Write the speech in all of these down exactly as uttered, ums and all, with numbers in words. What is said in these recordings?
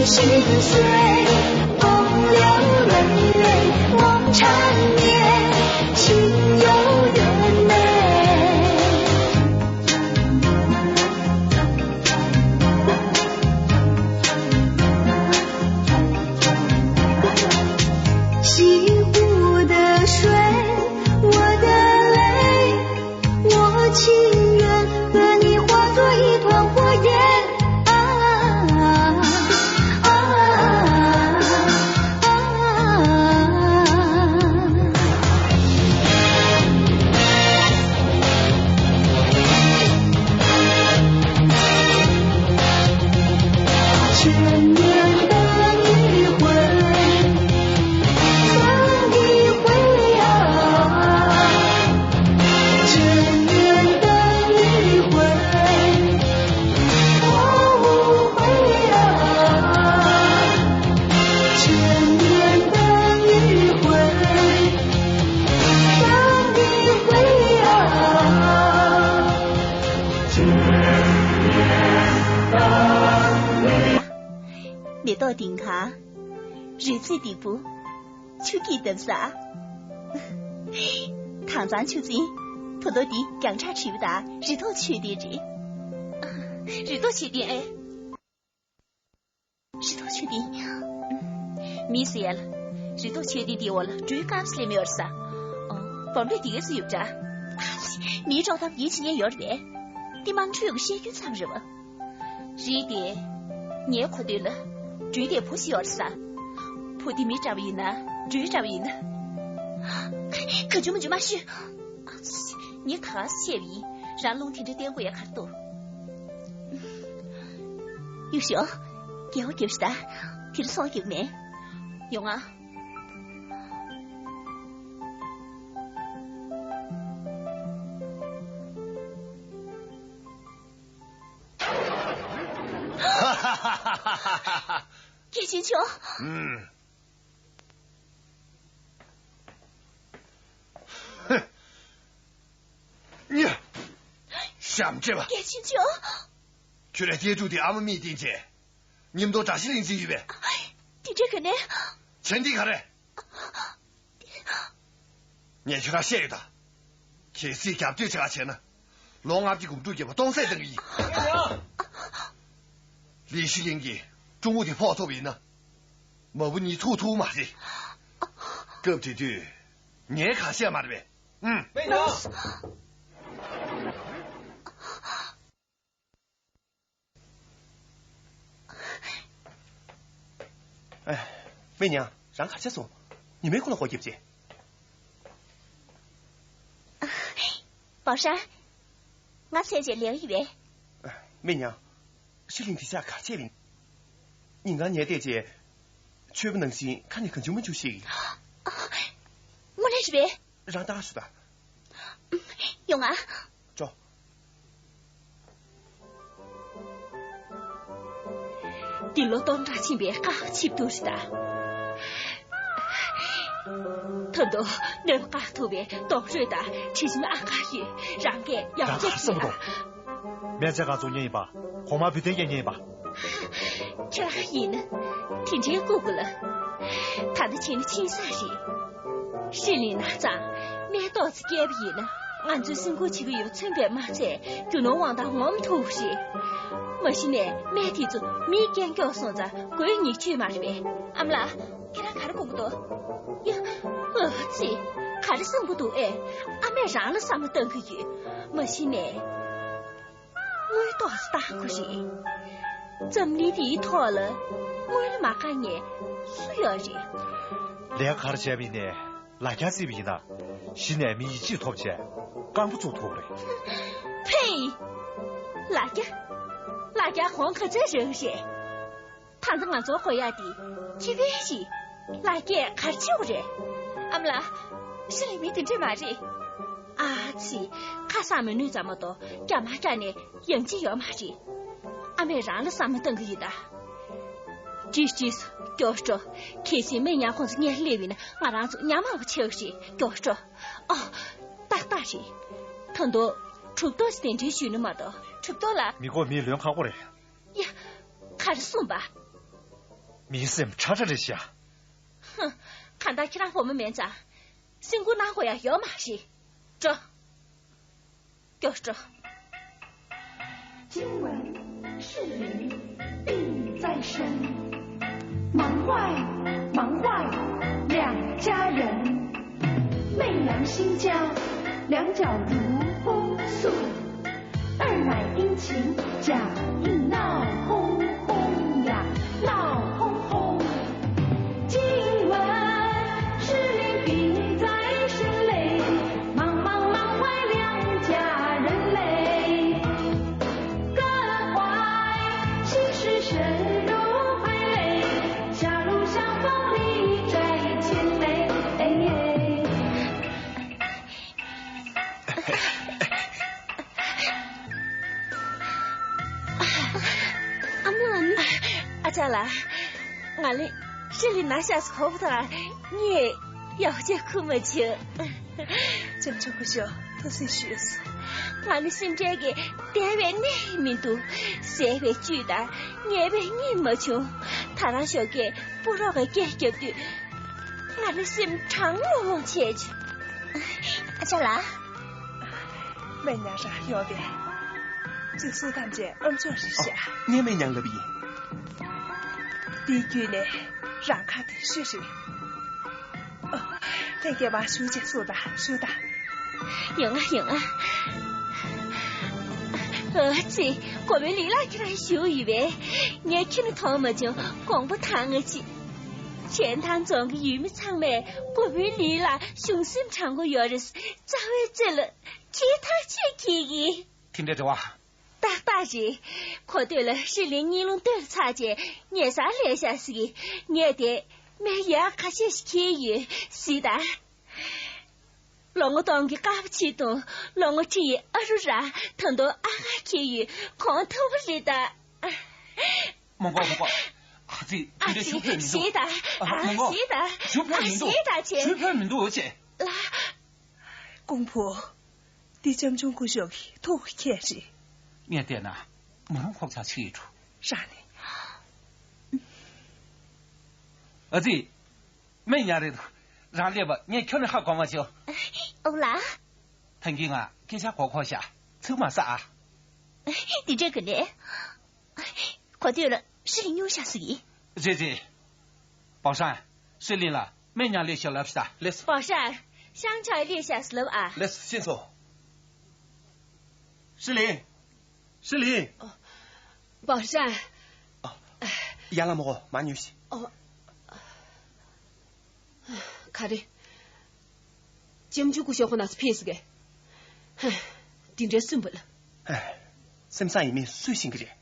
心碎，忘了人，梦缠绵，心有缘美。 西湖的水，我的泪，我情愿和你化作一团火焰。啊，啊，啊。 千年等一回，等一回啊，千年等一回，我无悔啊，千年等一回，等一回啊。 མེ་ཏོག་ལྡིང་ཁང་། རི་རྩེ་ལྡེ་བུ། ཆུ་སྐྱིད་འདབ་ས། དྭངས་གཙང་ཆུ་རྫིང་། ད་དུང་འདི་རྒྱང་གྲགས་བྲིས་པ་དང་རི་ཐོག་མཆོད་རྟེན་རེད། རི་ཐོག་མཆོད་རྟེན་ཨེ། རི་ཐོག་མཆོད་རྟེན། མི་ཟེར་ཡ་ལ། རི་ཐོག་མཆོད་རྟེན་འདིའི་འོག་ལ་སྦྲུལ་སྐམ་སེ་ལེ་མི་ཡོད་ས། ཨོ། བམ་རས་འདི་གས་སུ་ཡོད་འདྲ། མིའི་དཀྲོག་གཏམ་ཡིད་ཆེས་མཁན་ཡོད་རེད་པས། འདི་དམངས་ཁྲོད་ཀྱི་བཤད་རྒྱུན་ཙམ་རེད་པ། རེད་དེ། ངའི་གོ་ཐོས་ལ། སྦྲུལ་དེ་བུ་ཞིག་ཡོད་ས། བུ་དེ་མི་འདྲ་བ་ཡིན་ན། སྦྲུལ་འདྲ་བ་ཡིན་ན། གང་བྱུང་མང་བྱུང་མ་ཤོད། ངས་ག་ཚོད་བཤད་པ་ཡིན། རང་རླུང་དེ་འདྲ་བསྟན་དགོས་ཡ་ག་རེ་འདུག་ཡུག་ཤོག་གེ་བོ་རྒྱབ་ཤི་ད། དེར་སོང་རྒྱབ་མེད། ཡོང་ང་། སྐྱེས་ཆེན་མཆོག་ཨུམ། ཧི། ཉ། ཞབས་འདྲེན་པ། སྐྱེས་ཆེན་མཆོག་ཁྱོད་རའི་སྐྱེས་ཕྲུག་དེ་ཨ་མ་མིག་བསྟན་བྱས། མཉམ་དུ་དགྲ་ཤ་ལེན་རྩིས་ཡོད་པས། དེ་འདྲ་ག་ནས། བྱས་འདི་ག་རེད། ངས་ཁྱོད་རང་བཤད་ཡོད་ད། གལ་སྲིད་རྒྱབ་གཏོད་བྱེད་ག་བྱས་ན། ལོ་ལྔ་བཅུ་དགུ་ཕྲུག་སྐྱེས་པ་སྟོང་ཟད་གཏོང་གི་ཡིན། ལི་ཤི་ཡིན་གྱིས་ཀྲུང་ཨུ་དེ་ཕོག་ཐུབ་པ་ཡིན་ན། མ་བུ་གཉིས་ཐུག་ཐུབ་མ་རེད། སྐབས་དེ་དུས། ངས་གང་བཤད་མ་རེད་པས། ཨུམ། ཨེ། སྨན་ཉང་། རང་ག་བྱས་སོང་། ཉི་མའི་ཁོ་ལ་སྒོ་རྒྱབ་ཅེས། པའོ་ཧྲན། ང་ཚེ་རྗེས་ལེགས་ཡིན་པས། སྨན་ཉང་། ཤི་ལིང་དེ་ཤག་ག་བྱས་ཡིན། ཉིན་གང་ཉལ་བསྡད་ཅེས། ཆོས་པ་ནང་བཞིན་ཁ་ནས་གང་བྱུང་མང་བྱུང་ཞིག་དངོས་གནས་རེད་པས། རང་ལྟ་ཞུ་ད། ཡོང་ང་། ཅོ། འདི་ལོ་སྟོང་ཕྲག་ཕྱིན་པའི་བཀག་ཆིབས་དུ་རེད་ད། ད་དུང་གནོད་པ་བཀག་ཐུབ་པའི་རྡོག་རོལ་དང་དྲི་ཞིམ་ཨ་ག་ཡོད། རང་གིས་ཡག་རང་ག་རེ་བསམ་གྱི་འདུག་སྨན་རྩིས་ཁང་བཙུགས་མཁན་ཡིན་པ། གོང་མ་བུ་སྟོན་སྐྱེལ་མཁན་ཡིན་པ། ཁྱེད་རང་ཡིན་ན་དེ་འདྲའི་ལྐུགས་དགོས་ལ། ད་ལྟ་བྱས་ན་ཕྱིན་ས་རེད། ཤི་ལིང་ན་ཚང་སྨན་ཏོག་ཙི་བསྐྱལ་བ་ཡིན་ན། ང་ཚོའི་སེམས་ཁུར་བྱེད་ཀྱི་ཡོད་མཚོན་པས་མ་ཚད། རྒྱུ་ནོར་དབང་ཐང་ངོམ་ཐུབ་རེད། མ་གཞི་ནས་སྨན་དེ་ཚོ་མིས་རྐྱེན་སྐྱོག་སོང་ཙང་དགོས་ཉེས་ཆོད་མ་རེད་པས། ཨ་མ་ལགས། ཁྱེད་རང་ག་རེ་དགོངས་ཀྱི་འདུག་ཡ། ཨ་ཙི། ག་རེ་བསམ་གྱི་འདུག་ཨེ། ཨ་མས་རང་ལ་བསམ་བློ་གཏང་གི་ཡོད། མ་གཞི་ནས། དངུལ་ཏོག་ཙམ་བཏང་དགོས་རེད། འཛམ་གླིང་འདིའི་ཐོག་ལ་དངུལ་མ་དགའ་མཁན་སུ་ཡོད་རེད། ལས་ཀ་ག་རེ་བྱས་པ་ཡིན་ནའི་ལ་རྒྱ་རྩིས་པ་ཡིན་ན། གཞི་ནས་མི་ཡིད་ཆེས་ཐོབ་བྱས་རྐང་པ་བཙུགས་ཐུབ་པ་རེད། ཕེ། ལ་རྒྱ། ལ་རྒྱ་གོང་ག་ཚོད་རང་རེད། ད་ལྟ་ང་ཚོར་དགོས་ཡག་དེ་ཅི་ཕན་ཞིག་ལ་རྒྱས་ག་རེ་བྱེད་དགོས་རེད། ཨ་མ་ལགས། ཤི་ལིང་མི་དེ་འདྲས་མ་རེད། ཨ་ཙི། ཁ་གསག་མི་ནུས་ཙམ་མ་གཏོགས་རྒྱ་མ་རྒྱག་ནས་ཡང་ཅི་ཡོད་མ་རེད། ཨ་མས་རང་ལ་བསམ་བློ་གཏང་གི་ཡིན་ད། ཅི་ཅི་སྐྱོ་སྤྲོ། ཁྱེད་ཚོས་སྨན་ཉང་ཁོང་ཚོ་ངས་སླེབས་ཡིན་ན་ང་རང་ཚོ་ཉམ་མང་པོ་ཆེ་བ་ཞིག་སྐྱོ་སྤྲོ། ཨ། ཏག་ཏག་རེད། ད་དུང་གྲུབ་ཐོབ་ཟེར་འདྲའི་ཞུས་ནི་མ་གཏོགས་གྲུབ་ཐོབ་ལ། མི་གོ་མིའི་ལོན་ཁག་པོ་རེད། ཡ། ག་རེ་གསུངས་པ། མི་སེམས་ཁྲ་ཁྲ་རེད་ཤག་ཧུམ། གང་ལྟར་ཁྱེད་རང་བུ་མོ་མིན་ཙང་། སེམས་ཁུར་གནང་དགོས་ཡ་ཡོད་མ་རེད། འགྲོ། མགྱོགས་འགྲོ། ཨ་མ་ཨ་མ། ཨ་ཅག་ལགས། ང་ལ་ཧྲི་ལི་ན་ཤག་སུ་གོ་བ་དང་ངས་ཡག་ཅིག་ཁུར་མ་བྱུང་། ལྕམ་ཆུང་སྐུ་ཞབས་ཐུགས་རྗེ་ཆེ་ཞུ། ང་ནི་སེམས་ཁྲལ་གྱིས་བསྡད་པའི་གནས་མི་འདུག་ཟས་པའི་བཅུད་དང་ཉལ་བའི་གཉིད་མ་བྱུང་། ད་རང་ཞོགས་ཀས་སྤུ་རོགས་ཀྱི་སྐད་རྒྱབ་དུས། ང་ནི་སེམས་གྲང་ལོང་ལོང་བྱས་བྱུང་། ཨ་ཅག་ལགས། སྨན་ཉང་རང་ཡོང་བས། གཅིག་སུ་ཐམས་ཅད་ཨམ་ཅོག་རེད་ཤག་ངས་སྨན་ཉང་ལབ་ཡིན། དེའི་བརྒྱུད་ནས་རང་ཁ་དེ་ཤི་རེད། ཨ། ལྷན་རྒྱས་མར་བཞུགས་བྱས་སུ་དང་བཞུགས་དང་། ཡོང་ང་ཡོང་ང་། ཨ་ཙི། གོ་བོའི་ལི་ལགས་ཁྱེད་རང་བཞུགས་ཡོད་པས། ངས་ཁྱོན་ནས་མཐོང་མ་བྱུང་། དགོངས་པ་དྭངས་ང་མཆིས། གཞན་ཐང་རྫོང་གི་ཡུལ་མི་ཚང་མས་གོ་བོའི་ལི་ལགས་གཞུང་སེམས་དྲང་པོ་ཡོད་རེད། རྩ་བའི་རྩེ་ལ་ཁྱེད་ཐག་ཆོད་ཁྱེད་ཀྱིས། དེ་འདྲ་རེད་བ། ཏག་ཏག་རེད། གོ་ཐོས་ལ་ཧྲི་ལིན་གཉིད་རླུང་ལྟོགས་ཚར་རྗེས་ཉལ་སར་སླེབས་ཤག་ཟེར་གི། ངས་དེ་སྨན་ཡག་ཁ་ཤས་ཤིག་ཁྱེར་ཡོད། གཟིགས་དང་། ལོ་ངོ་སྟོང་གི་དཀར་པོ་ཆེ་དང་ལོ་ངོ་ཁྲི་ཡི་ཨ་རུ་ར། ད་དུང་ཨ་ཁ་ཁྱེར་ཡོད། གོང་དུ་བ་རེད་ད། མོན་གོ་མོན་གོ། ཨ་ཙི། དེ་འདྲ་ཞུ་ཕོད་མི་འདུག་ཨ་ཙི། ཨ། མོན་གོ། ཞུ་ཕོད་མི་འདུག་ཨ་ཙི། ཞུ་ཕོད་མི་འདུག་ཨ་ཙི། ལགས། ཀོང་ཕུ། འདི་ལྕམ་ཆུང་སྐུ་ཞབས་ཀྱི་ཐུགས་ཀྱི་ཁྱད་རེད། ངས་བལྟས་ན་མོ་རང་ཁོག་ཆག་ཆེ་ཡོད་འགྲོ། རང་ནི། ཨ་ཙི། སྨན་ཡག་རེད་འདུག་རང་སླེབས་པ་ངས་ཁྱོན་ནས་ཧ་གོ་མ་བྱུང་། ཨོ་ལགས། ཐང་གིན་ང་སྐད་ཆ་གོ་གོ་ཤག་ཚིག་མ་ཟ་ཨ། འདི་འདྲ་གི་ནས། གོ་ཐོས་ལ་ཧྲི་ལིན་སྙུང་ཤག་ཟེར་གི། རེད་རེད། པའོ་ཧྲན། ཧྲི་ལིན་ལ་སྨན་ཉང་སླེབས་ཤག་ལབ་ཤག་ལགས། པའོ་ཧྲན། ཤང་ཆའོ་སླེབས་ཤག་ཟེར་ལབ་ཨ། ལགས་སོ། ཤེས་སོང་། ཧྲི་ལིན། ཧྲི་ལིན། པའོ་ཧྲན། ཨ། ཡར་ལངས་མོ་གོ་མར་ཉུལ་ཤིག་ཨོ། ག་རེ། ལྕམ་ཆུང་སྐུ་ཞབས་ཁོ་ན་ཚོ་ཕེབས་སོང་གས། ཧ། འདི་འདྲའི་སུན་པོ་ལ། ཧ། སེམས་བཟང་ཡིན་མིན་སུས་ཤེས་ཀྱི་རེད།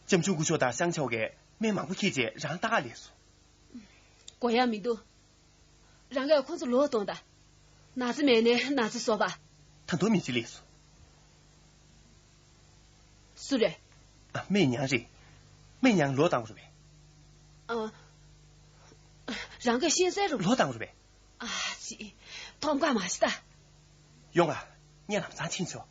ལྕམ་ཆུང་སྐུ་ཞབས་དང་ཤང་ཆའོ་གས་སྨན་མང་པོ་ཁྱེར་རྗེས་རང་ལྟ་ག་སླེབས་སོང་། དགོས་ཡག་མི་འདུག་རང་གིས་ཁོ་ཚོ་ལོག་གཏོང་དང་། ན་ཚ་མེད་ནའི་ན་ཚ་བཟོ་བ། ད་དུང་མི་གཅིག་སླེབས་སོང་། སུ་རེད། ཨ། སྨན་ཉང་རེད། སྨན་ཉང་ལོག་བཏང་རུ་བས། ཨ། རང་གིས་ཤེས་གསལ་རུ། ལོག་བཏང་རུ་བས། ཨ་ཙི། མཐོང་ག་མ་ཤི་ད། ཡོང་ང་། ངས་ལམ་སང་ཕྱིན་ཆོག་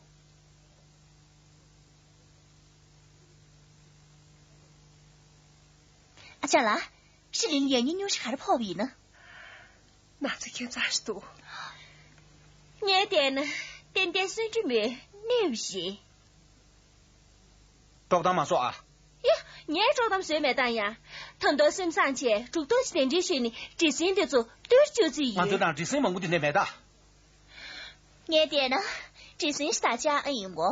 ཨ་ཅག་ལགས། ཧྲི་ལིན་ཡང་སྙིང་སྙུང་ཞིག་ག་རེ་ཕོག་པ་ཡིན་ན། ན་ཚ་ཁྱད་མཚར་ཞིག་འདུག་ངས་བལྟས་ན་ཏན་ཏན་གསོན་རྒྱུ་མེད་གནས་པ་རེད། དཀྲོག་གཏམ་མ་བཟོ་ཨ། ཡ། ངས་དཀྲོག་གཏམ་བཟོས་མེད་ད་ཡ། ད་དུང་སེམས་བཟང་བྱས་གྲུབ་ཐོབ་ཀྱི་གདན་འདྲེན་ཞུས་ནས་འདྲེ་སྲིན་དེ་ཚོ་གཏོར་བཅུག་རྩིས་ཡིན། ང་ཚོའི་ནང་འདྲེ་སྲིན་མང་པོ་དེ་འདྲ་མེད་ད། ངས་བལྟས་ན། འདྲེ་སྲིན་ཞིག་ད་ཅག་ཨ་ཡིན་མོ།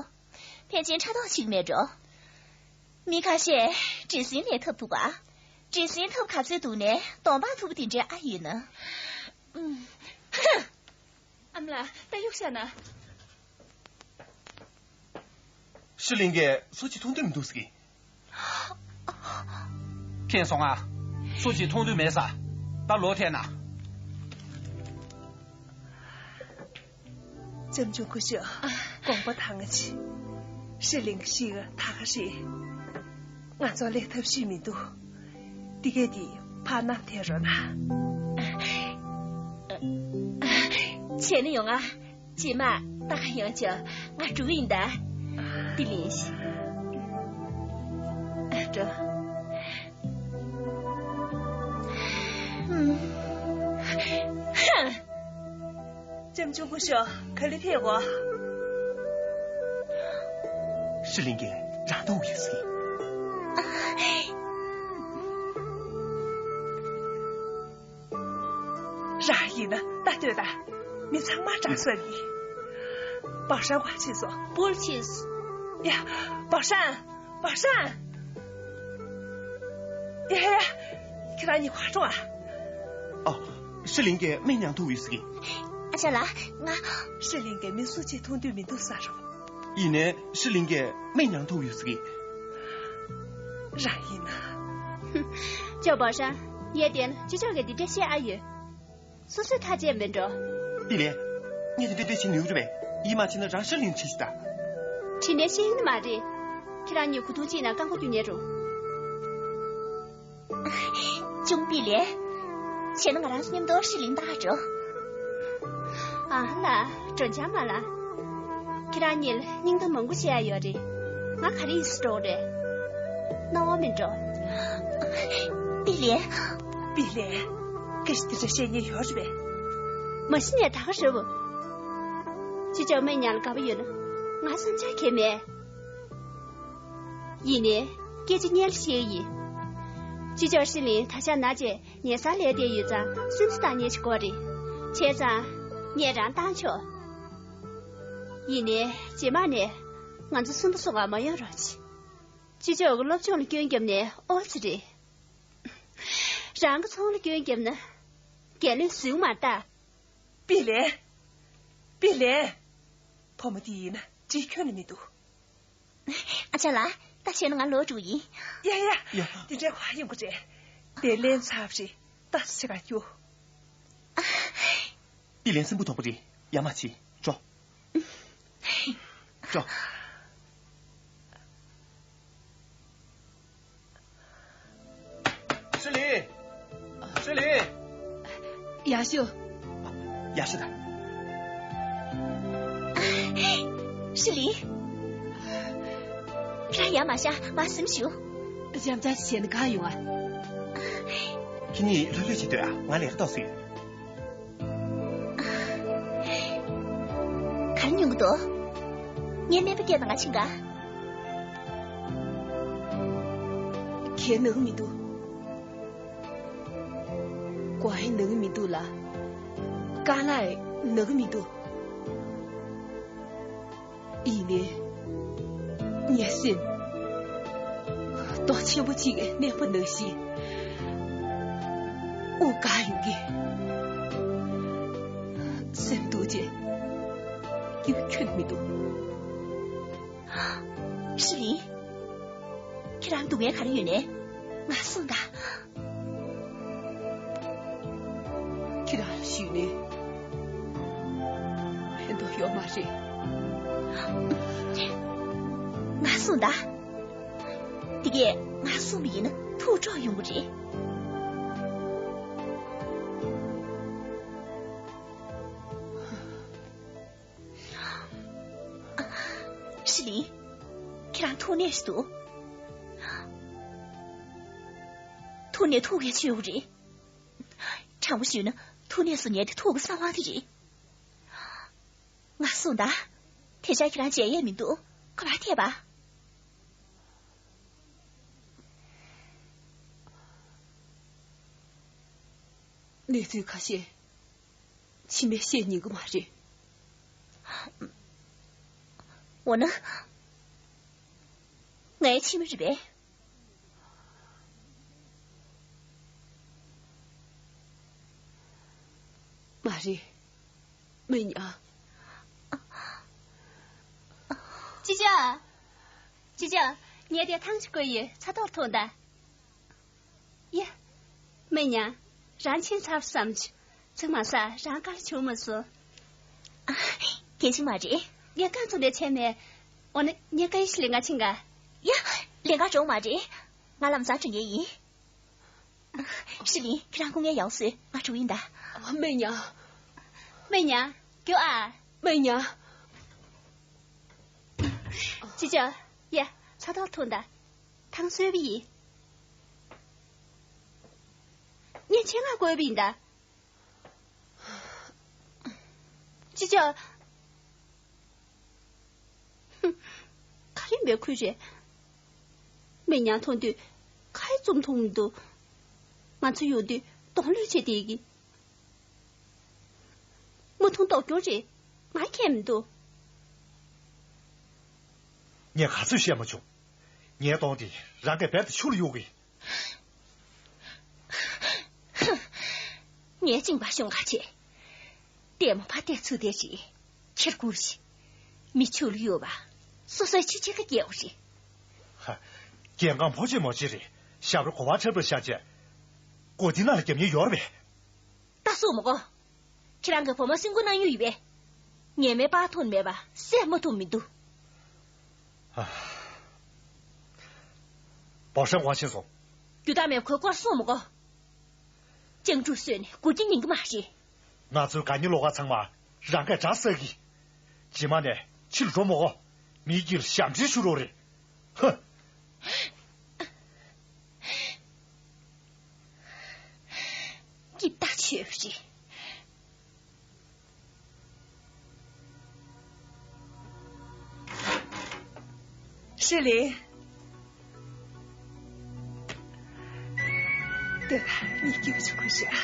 ཕལ་ཆེར་ཕྲག་དོག་ཅིག་མེད་འགྲོ། མི་ཁ་ཤས་འདྲེ་སྲིན་ལས་ཐབས་ཐུབ་པ། འདྲེ་སྲིན་ཐབས་ག་ཚོད་འདུག་ནས་གདོང་པ་ཐུབ་པ་དེ་འདྲའི་ཨ་ཡིན་ན། ཨུམ། ཧ། ཨ་མ་ལགས། ད་གཡུག་བཞག་ན། ཧྲི་ལིན་གྱིས་སུ་གཅིག་མཐོང་འདོད་མི་འདུག་ཟེར་གི། མཁྱེན་སོང་ང་། སུ་གཅིག་མཐོང་འདོད་མེད་ས། ད་ལོག་ཐལ་ན། ལྕམ་ཆུང་སྐུ་ཞབས། དགོངས་པ་དྭངས་ང་མཆིས། ཧྲི་ལིན་གྱི་ཤི་ཡ་ད་ག་རེད། ང་ཚོ་ལས་ཐབས་ཤེས་མི་འདུག་འདི་གས་འདི་ཕར་བསྣམས་ཐལ་རོགས་གནང་། བྱས་ན་ཡོང་ང་། རྗེས་མ་ད་ག་ཡོང་ཆོག་ང་འགྲོ་གི་ཡིན་ད། འདི་ལེན་ཞིག་ཨ། འགྲོ། སེམས་ཆུང་ངུ་ཤོག་ག་ལེ་ཕེབས་གོ། ཧྲི་ལིན་གྱིས་རང་མཐོང་ཡོད་ཟེར། རང་ཡིན་ན་ད་ལྟོས་དང་། མི་ཚང་མ་དྲག་ས་རེད། བའོ་ཧྲན་ག་པར་ཕྱིན་སོང་། སྤོལ་ཕྱིན་སོང་། ཡ། བའོ་ཧྲན། བའོ་ཧྲན། ཡ་ཡ། ཁྱེད་རང་གཉིས་ག་པར་འགྲོ་ཨ། ཨ། ཧྲི་ལིན་གྱིས་སྨན་ཉར་ཐུབ་ཡོད་ཟེར་གི། ཨ་ཅག་ལགས། ང་། ཧྲི་ལིན་གྱིས་མི་སུ་གཅིག་མཐོང་འདོད་མི་འདུག་ཟེར་རོ། ཡིན་ནའི་ཧྲི་ལིན་གྱིས་སྨན་ཉར་ཐུབ་ཡོད་ཟེར་གི། རང་ཡིན་ན། ཅོ་བའོ་ཧྲན། ངས་བལྟས་ན་ཅི་ལྕོགས་ཀྱིས་འདི་འདྲ་བཤད་ཨ་ཡོད། སོ་སོས་ཐག་བཅད་མི་འགྲོ། པི་ལེ། ངས་དེ་འདྲ་འདྲ་བྱེད་ནུས་རེད་པས། ཡིད་མ་ཆེས་ན་རང་ཧྲི་ལིན་དྲིས་ཤིག་ད། དྲིས་ནས་ཤེས་ཀྱི་མ་རེད། ཁྱེད་རང་གཉིས་གོ་ཐུག་ཅིག་ན་རྐང་པ་རྒྱུ་ཉེ་རུ། ཅུང་པི་ལེ། བྱས་ན་ང་རང་ཚོ་མཉམ་དུ་ཧྲི་ལིན་ལྟ་ག་འགྲོ། ཨ་ལ། འགྲོ་འཆམ་མ་ལ། ཁྱེད་རང་གཉིས་ལ་སྙིང་གཏམ་མང་པོ་བཤད་ཡ་ཡོད་རེད། ང་ག་རེ་ཡིན་སྲིད་འགྲོ་རེད། སྣང་བ་མི་འགྲོ། པི་ལེ། པི་ལེ། སྐད་ཆ་དེ་འདྲ་བཤད་ཉེན་ཡོད་རེད་པས། མ་གཞི་ནས་ད་ག་རེད་བོ། ཅི་ལྕོགས་སྨན་ཉར་ལ་དགའ་པོ་ཡོད་ན། ང་བསམ་འཆར་གང་ཡང་མེད། ཡིན་ནའི། སྐད་ཆ་སྙན་ལ་བཤད་ཡིན། ཅི་ལྕོགས་ཧྲི་ལིན་ད་ཆ་ན་བྱས་ཉལ་སར་ལས་བསྡད་ཡོད་ཙང་སུན་གཙེར་བཏང་ཉེན་ཞིག་དགོས་རེད། བྱས་ཙང་། ངས་རང་བཏང་ཆོག་ཡིན་ནའི་རྗེས་མ་ནས་ང་ཚོ་སུན་པོ་སོང་བ་མ་ཡོང་རོགས་གྱིས། ཅི་ལྕོགས་ཀྱིས་སློབ་སྦྱོང་ལ་སྐྱོན་བརྒྱབ་ནས་ཨོ་ཙི་རེད། རང་གི་ཚོང་ལ་སྐྱོན་བརྒྱབ་ན། རྒྱལ་བློན་ཟིན་མ་ལྟ། པི་ལེ། པི་ལེ། བུ་མོ་འདི་ཡིན་ན་འགྲིག་ཁྱོན་ནས་མི་འདུག་ཨ་ཅག་ལགས། ད་བྱས་ན་ང་ལོག་འགྲོ་གི་ཡིན། ཡ་ཡ། ཡ། འདི་འདྲའི་ཁ་ཡོང་གི་རེད། དེ་ལན་ཚར་བ་རེད། ད་ཟེར་ག་རྒྱུ། པི་ལེ་སེམས་པ་དོག་པོ་རེད། ཡ་མ་བྱེད། འགྲོ། འགྲོ། ཧྲི་ལིན། ཧྲི་ལིན། ཡག་ཤོས། ཡག་ཤོས་དང་། ཧྲི་ལིན། ཁྱེད་རང་ཡར་མ་བཞེངས། མར་འཛེམས་བཞུགས། འཇམ་འཇམ་བྱས་ནས་གང་ཡོང་ཨ། ཁྱེད་གཉིས་ལྷོད་ལྷོད་བྱས་སྡོད་ཨ། ང་ལས་ཀ་ཏོག་ཙམ་ཡོད། ག་རེ་ཉོ་གི་འདུག་ངས་སྨན་པ་སྐད་གདངས་ང་ཕྱིན་ག་གའི་ནང་མི་འདུག་གའི་ནང་མི་འདུག་ལ། ཀ་ལའི་ནང་མི་འདུག་ཡིན་ནའི། ངའི་སེམས། རྡོ་ཆེན་པོ་གཅིག་གིས་མནན་པ་ནང་བཞིན། དབུགས་འགག་ཡོང་གི། སེམས་སྡུག་བྱས། སྐྱིད་ཁྱོན་མི་འདུག་ཧྲི་ལིན། ཁྱེད་རང་སྡུག་བསྔལ་ག་རེ་ཡོད་ནས། ང་གསུངས་དང་། ཁྱེད་རང་ལ་ཞུས་ནས་ཕན་ཐོགས་ཡོད་མ་རེད། ང་གསུངས་དང་། དེ་གས་ང་གསུངས་པ་ཡིན་ན་ཐུགས་འཕྲོག་ཡོང་གི་རེད། ཧྲི་ལིན། ཁྱེད་རང་ཐུགས་ནད་ཞིག་འདུག་ཐུགས་ནད་ཐུགས་ཀྱི་བཅོས་རེད། དྲང་པོ་ཞུས་ན་ཐུགས་ནད་གསོ་མཁན་དེ་ཐུགས་ཀྱི་གསང་བ་དེ་རེད། ང་གསུངས་དང་། དེ་ཆ་ཁྱེད་རང་བརྗེད་ཡས་མི་འདུག་ག་པར་ཐེབས་པ། གནས་ཚུལ་ཁ་ཤས་ཕྱི་མས་བཤད་ཉན་གི་མ་རེད། འོ་ན། ངའི་ཕྱི་མ་རེད་པས། མ་རེད། སྨན་ཉར། ཅི་ཅག་ཅི་ཅག་ངས་དེ་ཐང་ཅིག་བསྐོལ་ཡོད། ཚ་ཐོག་འཐུང་དང་། ཡ། སྨན་ཉར། རང་ཕྱིན་ཚར་བསམ་བྱུང་། ཚིག་མ་ཟ། རང་དཀའ་ལས་བྱུང་མ་སོང་། ཨ། གལ་ཆེན་མ་རེད། ངས་རྐང་བཙུགས་ནས་བྱས་མེད། འོ་ན་ངས་ཀ་ཡེ་ཤི་ལེན་ག་ཕྱིན་ག་ཡ། ལེན་ག་འགྲོ་མ་རེད། ང་ལམ་སང་འགྲོ་ངེས་ཡིན། ཧྲི་ལིན། ཁྱེད་རང་སྐུ་ངལ་ཡག་སོས། ང་འགྲོ་ཡིན་ད། སྨན་ཉར། སྨན་ཉར། རྒྱུ་ཨ། སྨན་ཉར། ཅི་ཅག་ཡ། ཚ་ཐོག་འཐུང་དང་། ཐང་སོས་པ་ཡིན། ངས་ཆེད་མངགས་བསྐོལ་བ་ཡིན་ད། ཅི་བྱ། ཧུམ། ག་རེ་འབད་ཁུལ་རེད། སྨན་ཉང་མཐོང་དུས་ཁ་ཡི་བཙུམ་མཐོང་མི་འདུག་ང་ཚོ་ཡོང་དུས་གདོང་ལེན་བྱས་བསྡད་ཀྱི། མུ་མཐུད་ལྡོག་རྒྱུ་རེད། ང་ཁྱད་མི་འདུག་ངས་ག་ཚོད་བཤད་མ་བྱུང་། ངའི་གདོང་དེ་རང་གིས་རྦད་དེ་ཆུ་ལ་གཡུག་གི། ངས་གཅིན་པ་ཤོང་ག་བྱེད། ལྟད་མོ་ཕར་བལྟས་ཚུར་བལྟས་བྱེད། ཁྱེར་ཁུར་བྱེད། མི་ཆུ་ལ་གཡུག་པ། སོ་སོའི་ཆུ་ཆེ་ཁ་སྐྱེལ་བ་རེད། ཧ། རྒྱལ་ཁམས་ཕོ་ཆེ་མོ་ཆེ་རེད། ཞབས་ར་གོ་བ་འཁྲབ་འཁྲབ་བཞག་བྱས། སྒོ་དེ་ནང་ལ་རྒྱབ་ཉེན་ཡོད་རེད་པས། ད་གསུངས་མ་གོ། ཁྱེད་རང་གི་བུ་མོ་སེམས་ཁུར་གནང་རྒྱུ་ཡིན་པས། ངས་མེ་སྤར་ཐུབ་མེད་པ་སེམས་མ་ཐུབ་མི་འདུག་པའོ་ཧྲན་ཝང་ཕྱིན་སོང་། རྒྱུ་དག་མེད་ཁོའི་སྐོར་གསུངས་མ་གོ། སྤྱང་ཕྲུག་གསོས་ནས་མགོ་སྐྱེ་ཉན་གི་མ་རེད། ང་ཚོའི་དགའ་ཉེ་ལོགས་ཀ་ཚང་མ་རང་གིས་དགྲ་བསགས་གི། རྗེས་མ་ནས་ཕྱི་ལ་འགྲོ་མ་གོ། མིའི་དཀྱིལ་ལ་ཞབས་འདྲེན་ཞུ་རོགས་རེད། ཧ། སྐྱིད་ཐག་ཆོད་པ་རེད། ཧྲི་ལི། དེ་ལ་ཉིད་སྐྱིད་པོ་ཅིག་ཁུར་ཤོག་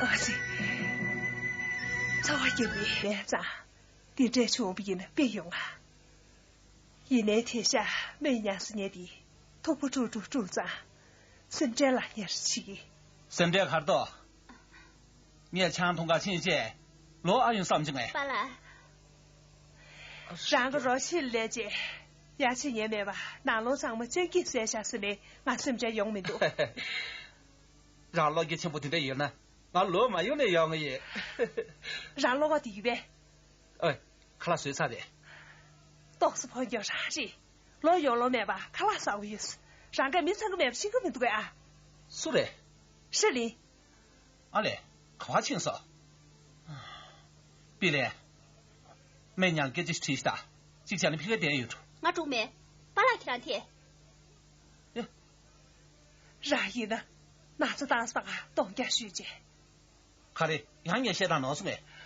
ཨ་ཙི། ཚ་བ་རྒྱབ་པའི་ལས་ཙང་། འདི་འདྲས་བྱུང་བ་ཡིན་ན་དཔེ་ཡོང་ང་། ཡིན་ནའི་དེང་སང་སྨན་ཉང་ཟེར་མཁན་དེ་མཐུག་པོ་དཀྲུག་དཀྲུག་དཀྲུག་ཙང་། སེམས་ཁྲལ་ལ་ཉེར་ཞིག་གི། སེམས་ཁྲལ་གར་ཏོ། ངས་ཆང་འཐུང་ག་ཕྱིན་བྱས་ལོག་ཨ་ཡོང་བསམ་བྱུང་ངས། པཱ་ལགས། རང་གི་རོགས་ཕྱིར་ལས་བྱས་ཡར་ཕྱིན་ཉན་མེད་པ་ནང་ལོགས་ཚང་མ་སྤྱང་ཀིས་བཟས་བཞག་ཟེར་ནས་ང་སེམས་ཁྲལ་ཡོང་མི་འདུག་རང་བློ་སྐྱེད་ཆེན་པོ་དེ་འདྲ་ཡོད་ན་ང་ལོག་མ་ཡོང་ནས་ཡོང་གི་ཡིན། རང་བློ་ཁོག་དེ་ཡོད་པས། ཨོའི། ཁ་ལག་བཟོས་ཚར་རེད། ཏོག་ཙམ་ཕོ་རྒྱག་རང་རེད། ལོག་ཡོང་ལོང་མེད་པ་ཁ་ལག་ཟ་དགོས་ཡོད། རང་གིས་མི་ཚང་གི་མེད་པ་ཤེས་ཀྱི་མི་འདུག་གས་ཨ། སུ་རེད། ཧྲི་ལིན། ཨ་ལས། ག་པར་ཕྱིན་སོང་། པི་ལེ། སྨན་ཉང་སྐད་ཆ་དྲིས་ཤིག་དང་། གཅིག་བྱས་ན་ཕ་གིར་བསྡད་ཡོད་འགྲོ། ང་འགྲོ་མེད། པཱ་ལགས་ཁྱེད་རང་ཐད། ཡ། རང་ཡིན་ན་ན་ཚ་བཏང་སོང་ང་གདོང་རྒྱག་ཞུས་རྗེས། ག་རེ་ཡང་ངས་བཤད་སྟངས་ནོར་སོང་ངས། ཨ།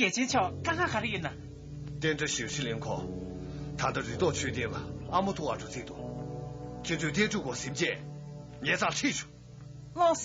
རྒྱལ་ཆེན་མཆོག་དཀའ་ངལ་ག་རེ་ཡིན་ན། བསྟན་དགྲ་ཞིའུ་ཧྲི་ལིན་ཁོ། ད་ལྟ་རི་དྭགས་མཆོད་རྟེན་ལ་ཨ་མ་ཐུག་ཨ་འགྲོ་རྩིས་འདུག་ཁྱེད་ཚོས་ཏེ་ཀྲུའུ་ཁོ་ཟིན་རྗེས་ངེད་ཚང་ཁྲིད་ཤོག་ལགས་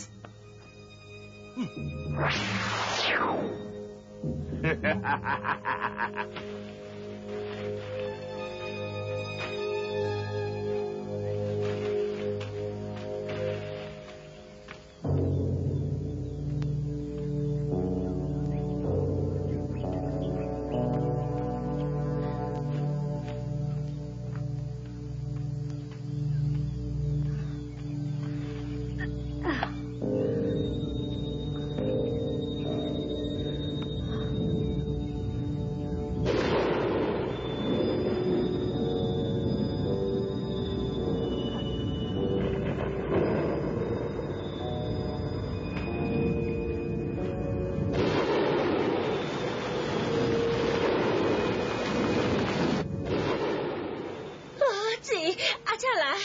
སོ། ཨ་ཙི། ཨ་ཅག་ལགས།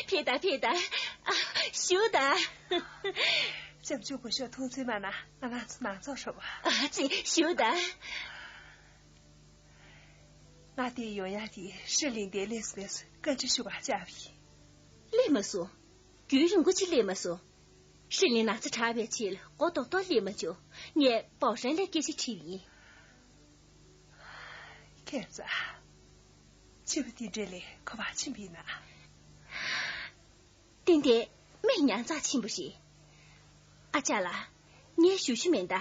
ཕེབས་དང་ཕེབས་དང་། ཨ། བཞུགས་དང་། ལྕམ་ཆུང་སྐུ་ཞབས་ཐུགས་འཛེམ་མ་གནང་། ང་རང་ཚོ་ནང་ཚོགས་ཧྲུལ་པོ། ཨ་ཙི། བཞུགས་དང་། ང་འདིར་ཡོང་ཡག་དེ་ཧྲི་ལིན་འདིར་སླེབས་སོང་བས་བཀའ་འདྲི་ཞུ་བར་བཅར་བ་ཡིན། སླེབས་མ་སོང་། རྒྱུན་རིང་པོ་ཅིག་སླེབས་མ་སོང་། ཧྲི་ལིན་ན་ཚ་དྲག་པའི་རྗེས་ལ་མགོ་རྡོག་རྡོག་སླེབས་མ་བྱུང་། ངས་པའོ་ཧྲན་ལ་སྐད་ཆ་དྲིས་པ་ཡིན། ཁྱེད་ཚོ། ཕྱི་པོ་འདི་འདྲ་ལས་ག་པར་ཕྱིན་པ་ཡིན་ན། ཏན་ཏན་སྨན་ཉང་རྩར་ཕྱིན་པ་རེད། ཨ་ཅག་ལགས། ངས་ཞུ་ཞུ་མེད་ད།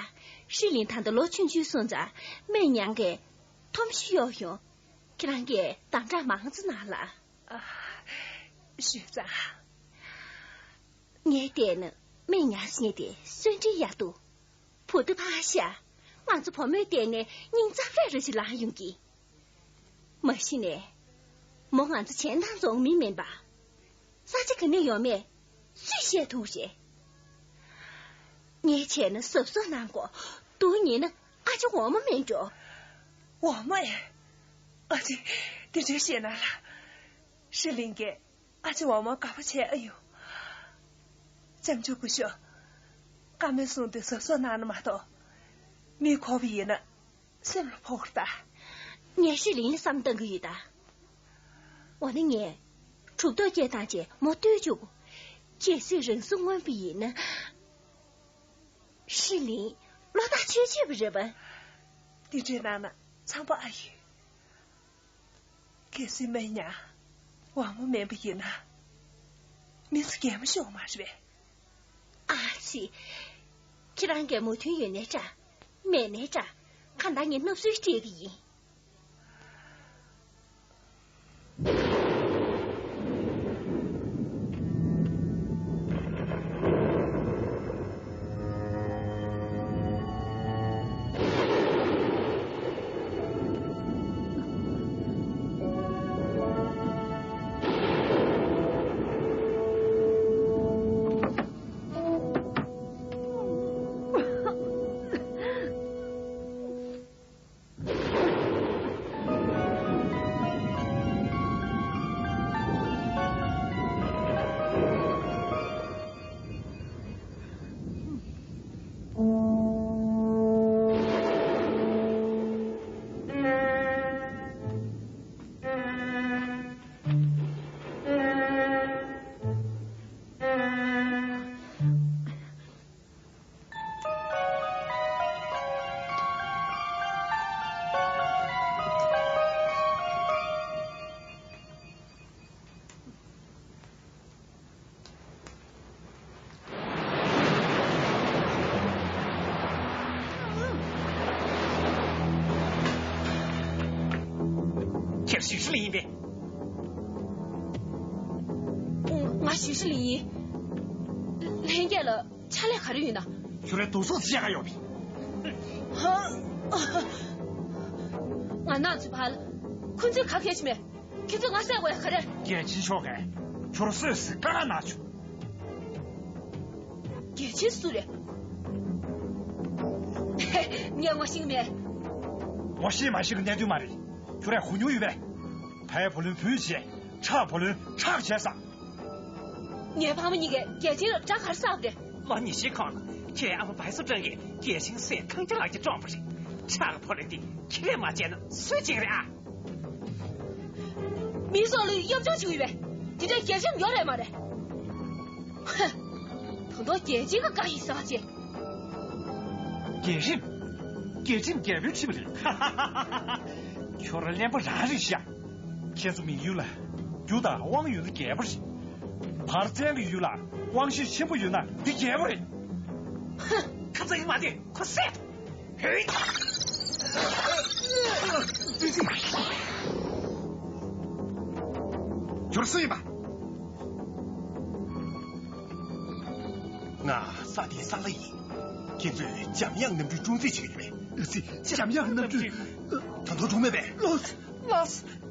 ཧྲི་ལིན་ད་ལྟ་ལོ་ཆུང་ཆུང་སོང་ཙང་སྨན་ཉང་གིས་འཐུམ་ཞིག་གཡོག་ཡོང་། ཁྱེད་རང་གིས་དམ་དྲག་མང་ཙམ་གནང་ལ། ཨ། ཞུས་ཙང་། ངས་བལྟས་ན་སྨན་ཉང་ཟེར་མཁན་དེ་གསོན་འདྲིས་ཡག་འདུག་བུ་དེ་ཕར་བཞག་ང་ཚོ་བུ་མོས་བལྟས་ནས་སྙིང་རྩ་ལྷོད་ར་ཞིག་ལངས་ཡོང་གི། མ་གཞི་ནས། མོ་ང་ཚོ་གཞན་དང་འཛོམས་མི་མིན་པ། ས་ཆ་ག་ནས་ཡོང་མེད་སུས་བཤད་ཐུབ་རེད། ངས་བྱས་ན་གཟབ་གཟབ་གནང་དགོས། སྡུག་ཉེས་ན་ཨ་ཅེ་འོག་མ་མིན་འགྲོ། འོག་མ་ཨེ། ཨ་ཅེ། དེ་འདྲའི་བཤད་ན་ལ། ཧྲི་ལིན་གྱིས་ཨ་ཅེ་འོག་མ་དགའ་པོ་བྱས་ཨ་ཡོད། ལྕམ་ཆུང་སྐུ་ཞབས། བཀའ་མོལ་གསུངས་ཏེ་གཟབ་གཟབ་གནང་ན་མ་གཏོགས། མི་ཁོག་པ་ཡིན་ན། སེམས་ལ་ཕོག་ད། ངས་ཧྲི་ལིན་ལ་བསམ་བཏང་གི་ཡོད་ད། འོ་ན་ངས། གྲུབ་ཐོབ་སྐྱེས་དང་བཅས་མོ་བཏུལ་བཅུག་གོ། གལ་སྲིད་རང་སྲོག་མངོན་པ་ཡིན་ན། ཧྲི་ལིན། བློ་ཐག་ཆོད་ཆོད་པ་རེད་པ། དེ་འདྲའི་ནང་ན་འཚམས་པ་ཨ་ཡོད། གལ་སྲིད་མེད་ཉ། དབང་མོ་མེད་པ་ཡིན་ན། མི་ཚོ་གད་མོ་ཤོར་མ་རེད་པས། ཨ་ཙི། ཁྱེད་རང་གིས་མོས་མཐུན་ཡོད་ནའི་འདྲ། མེད་ནའི་འདྲ། གང་ལྟར་ངས་སྣུབ་སྲོལ་སྤྲད་གི་ཡིན། ཁྱེད་ཞུས་ཧྲི་ལིན་ཡིན་པས། ང་ཞུས་ཧྲི་ལིན་ཡིན། ལྷན་རྒྱས་ལ། ཕྱག་ལས་ག་རེ་ཡོད་ན། ཁྱོད་རའི་དུག་སོགས་བཤད་ག་ཡོད་པས། ཧ། ང་ནག་ཚོའི་བར། ཁོ་ཚོས་ག་གལ་ཆེ་མེད། ཁྱོད་ཚོས་ང་བསད་དགོས་ཡ་ག་རེ། རྒྱལ་ཆེན་མཆོག་གིས་ཁྱོད་ར་གསོད་ཟེར་བཀའ་མངགས་གནང་བྱུང་། རྒྱལ་ཆེན་སུ་རེད། ངས་ངོ་ཤེས་ཀྱི་མེད། ངོ་ཤེས་མ་ཤེས་ཀྱི་གནད་དོན་མ་རེད། ཁྱོད་རས་གོ་མྱོང་ཡོད་པས། ཕའི་བུ་ལོན་བུས་བྱས། ཁྲག་བུ་ལོན་ཁྲག་བྱས་ས། ངའི་ཕ་མ་གཉིས་ཀས་རྒྱལ་ཆེན་ལ་དགྲ་ག་རེ་བསགས་པ་རེད། ལོ་ཉི་ཤུའི་གོང་ལ་ཁྱེད་ཨ་མ་བྷའི་སི་ཀྲང་གིས་རྒྱལ་ཆེན་སྲས་ཐང་སྐྱ་ལགས་ཀྱིས་བཀྲོངས་པ་རེད། ཁྲག་གི་ཕོ་ལོན་དེ་ཁྱེད་རས་མ་བྱས་ན་སུས་བྱེད་ཀྱི་རེད་ཨ། མིའི་སྲོག་ལ་གཡོ་སྦྱོར་བྱེད་ཀྱི་ཡོད་པས། དེ་འདྲའི་རྒྱལ་ཁྲིམས་ཡོད་རེད་མ་རེད། ཧ། ད་དུང་རྒྱལ་ཆེན་གྱི་བཀའ་ཡིན་ཟེར་བ་བྱས། རྒྱལ་ཁྲིམས། རྒྱལ་ཁྲིམས་རྒྱལ་པོའི་ཁྲིམས་རེད། ཁྱོད་ར་གླེན་པ་རང་རེད་ཤག་ཁྱེད་ཚོ་མི་ཡུལ་ལ་རྒྱུ་དང་དབང་ཡོད་ན་རྒྱལ་པོ་རེད། བར་བཙན་གྱི་ཡུལ་ལ་དབང་ཤེད་ཆེན་པོ་ཡོད་ན་འདི་རྒྱལ་པོ་རེད། ཧ། ཁ་ཚ་ཡིན་མ་དེ་ཁོ་བསད། ཧེ། ཁྱོད་སུ་ཡིན་པ། ང་ས་དེའི་ས་ལྷ་ཡིན། ཁྱེད་ཚོས་འཇམ་དབྱངས་རྣམ་སྤྲུལ་སྲུང་བརྩི་བྱེད་ཀྱི་ཡོད་པས། འཇམ་དབྱངས་རྣམ་སྤྲུལ། ད་དུང་གྲོངས་མེད་པས། ལགས། ལགས།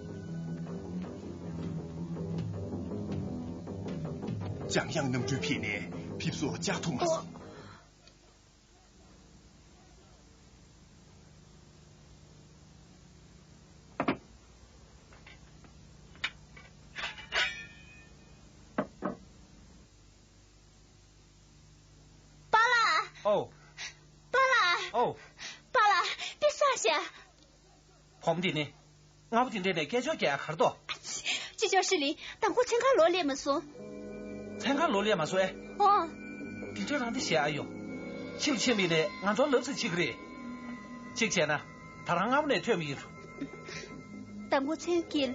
འཇམ་དབྱངས་རྣམ་སྤྲུལ་ཕེབས་ནས་ཕེབས་བསུ་བཅར་ཐུབ་མ་སོང་། པཱ་ལགས། ཨོ། པཱ་ལགས། ཨོ། པཱ་ལགས། དཔེ་བསགས་ཤག་བུ་མོ་འདི་ནི། སྔ་པོ་དེ་འདྲས་ནས་སྐད་ཅོར་རྒྱག་ཡ་ག་རེ་འདུག་ཅི་ཅོ་ཧྲི་ལིན། དང་པོ་མཚན་གང་ལོག་སླེབས་མ་སོང་། མཚན་གང་ལོག་སླེབས་མ་སོང་ཨེ། ཨོ། དེ་འདྲས་རང་དེ་བཤད་ཨ་ཡོ། ཕྱིར་ཕྱིན་པ་ཡིན་ནའི་ང་ཚོར་ལབ་ཙམ་བྱེད་ཀྱི་རེད། གཅིག་བྱས་ན། ད་རང་སྔ་པོ་ནས་ཐོན་པ་ཡིན། དང་པོ་མཚན་དཀྱིལ།